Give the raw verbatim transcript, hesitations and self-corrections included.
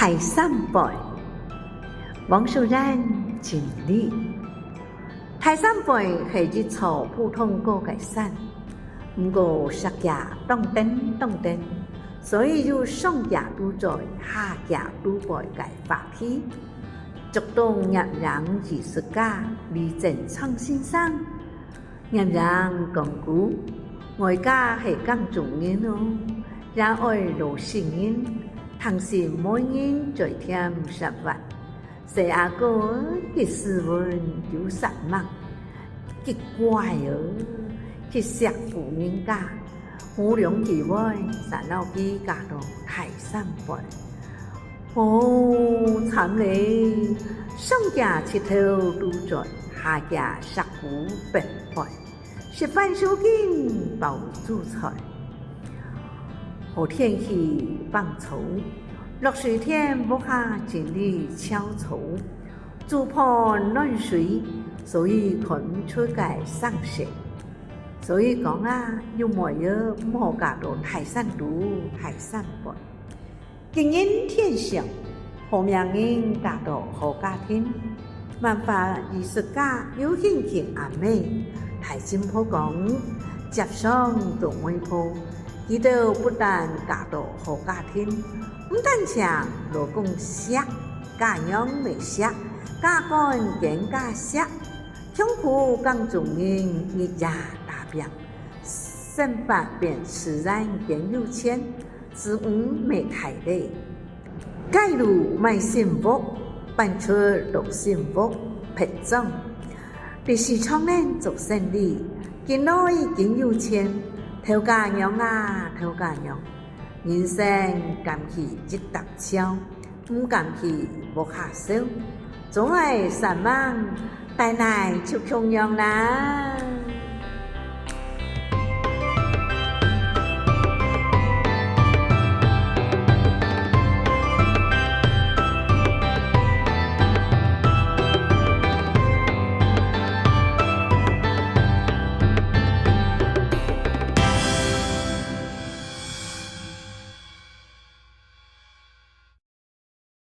大山背，王淑蘭整理。大山背係一座普通高个山，毋過石崎當登當登，所以有上崎堵嘴、下崎堵背个話題。竹東攝影藝術家李正昌先生 攝影講古，外加係耕種人哦，也愛老實人，聽信媒人嘴甜舌滑。細阿哥佢斯文又煞猛，佢乖哦，佢惜婦人家，無兩句話，煞鬧佢嫁到大山背。 哦，慘咧！上崎直頭堵嘴，下崎石牯崩壞，食飯手巾包煮菜。好天氣放草，落水田屋下整理撨草，煮飯暖水，所以看毋出个生色。所以講啊，有妹仔毋好嫁到大山肚、大山背。 吉人天相，好命人嫁到好家庭。漫畫藝術家游興欽阿姆大嬸婆講，接上做媒婆，佢兜不但嫁到好家庭，毋單淨老公惜，家娘乜惜，家官更加惜。窮苦耕種人日夜打拚，生活變自然更有錢， 子女乜大咧。蓋樓買新屋，搬出老新屋，別莊。在市場裡做生理，緊來緊有錢。頭家娘啊，頭家娘，人生甘去一搭樵，毋甘去屋下愁。總愛煞猛，大倈就共樣啦。